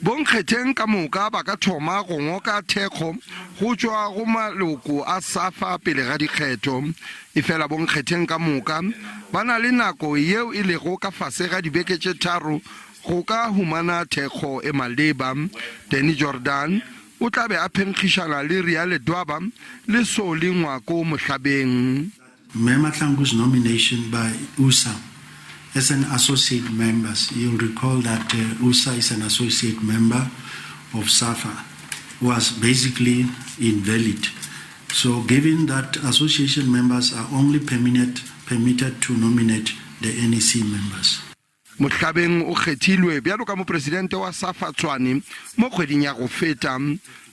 Bonkgetheng ka moka ba ka thoma go ngoka thekgo go tšwa go maloko a SAFA pele ga dikgetho. Efela bonkgetheng ka moka ba na le nako yeo e lego ka fase ga dibeke tše tharo go ka humana thekgo e maleba. Danny Jordaan o tla be a phenkgišana le Ria Ledwaba le Solly Ngwako Mohlabeng. Mme Mahlangu's nomination by USA as an associate members, you'll recall that USA is an associate member of SAFA, was basically invalid. So given that association members are only permitted, permitted to nominate the NEC members. Mohlabeng o kgethilwe bjalo ka mopresidente wa SAFA Tshwane mo kgweding ya go feta.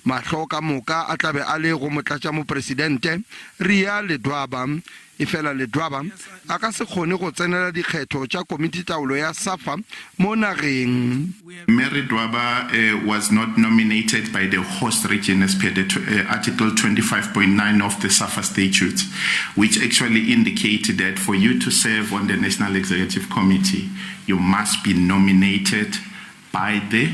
Mahlo ka moka a tla be a le go motlatšamopresidente Ria Ledwaba. Efela Ledwaba a ka se kgone go tsenela dikgetho tša komititaolo ya SAFA mo nageng. Mary Dwaba was not nominated by the host region as per the Article 25.9 of the SAFA Statutes, which actually indicate that for you to serve on the National Executive Committee, you must be nominated by the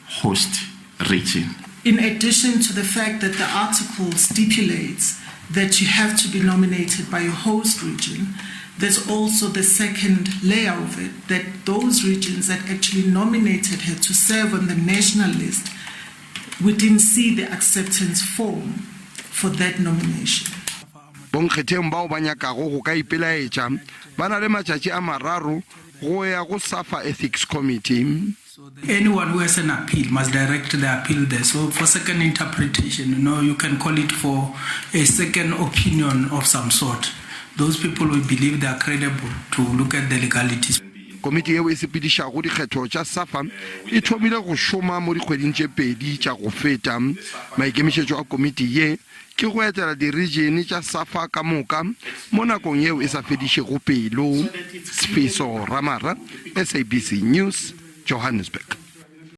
host region. In addition to the fact that the article stipulates that you have to be nominated by your host region, there's also the second layer of it, that those regions that actually nominated her to serve on the national list, we didn't see the acceptance form for that nomination. Bonkgetheng bao ba nyakago go ka ipelaetša ba na le matšatši a mararo go ya go SAFA Ethics Committee. Anyone who has an appeal must direct the appeal there. So for second interpretation, you know, you can call it for a second opinion of some sort. Those people we believe they are credible to look at the legalities. Komiti yeo e sepedišago dikgetho tša SAFA e thomile go šoma mo dikgweding tše pedi tša go feta. Maikemišetšo a komiti ye ke go etela dirijene tša SAFA ka moka mo nakong yeo e sa fedišego pelo. Sfiso Ramara, SABC News, Johannesburg.